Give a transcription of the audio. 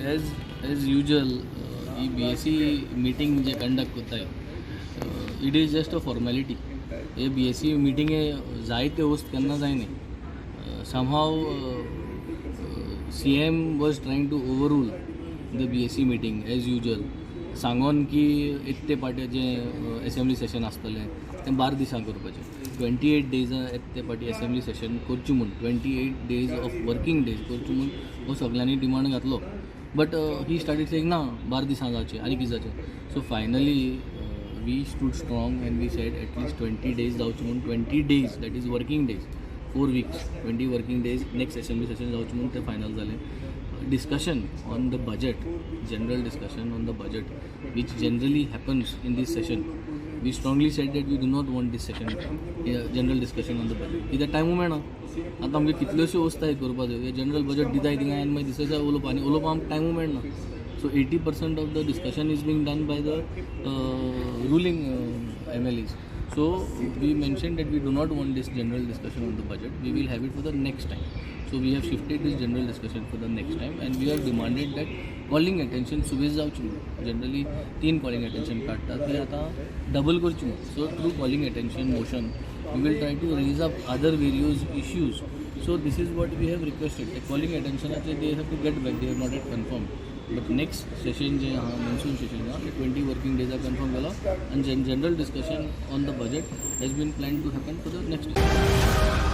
As usual ही BAC meeting जे conduct करताय, it is just a formality. हे BAC मिटींगे जायते वस्त केन्ना जायना. Somehow CM was trying to overrule the BAC meeting as usual, सांगोन की येते पाटी जे एसेंब्ली सेशन आसतलें तें बारा दिसां करपाचें, 28 डेजां येते पाटी एसेंब्ली सेशन करचें म्हूण, 28 days of working days करचें म्हूण हो सगल्यांनी डिमांड घातलो. बट he started saying ना, बारा दिसां जावचें आनी कितें जावचें. So finally we stood strong and we said at least 20 days जावचें म्हूण. 20 days, that is working days, 4 weeks, 20 working days next assembly session जावचें म्हूण तें फायनल जालें. Discussion on the budget, general discussion on the budget, which generally happens in this session, we strongly said that we do not want this session, general discussion on the budget, कित्याक टायमू मेळना. आतां आमगे कितल्योश्यो वस्तू आहात करपाच्यो. हे general budget दिताय थिंगा आनी मागीर दुसऱ्या दिसा उलोवपा आनी उलोवपा आमकां टायमू मेळना. So 80% of the discussion is being done by the ruling MLAs. So we mentioned that we do not want this general discussion on the budget. We will have it for the next time. So we have shifted this general discussion for the next time and we have demanded that calling attention सुबेज जावची म्हणून. Generally तीन calling attention काडटा, ती आतां double करची म्हणून. So through calling attention motion we will try to raise up other various issues. So this is what we have requested. ते calling अटेन्शनाचे they have to get back, they have not yet confirm. But next session जे आहा, monsoon Seshan आहा, ते 20 working डेजार confirm केलो आनी general discussion on the budget has been plan to happen for the next.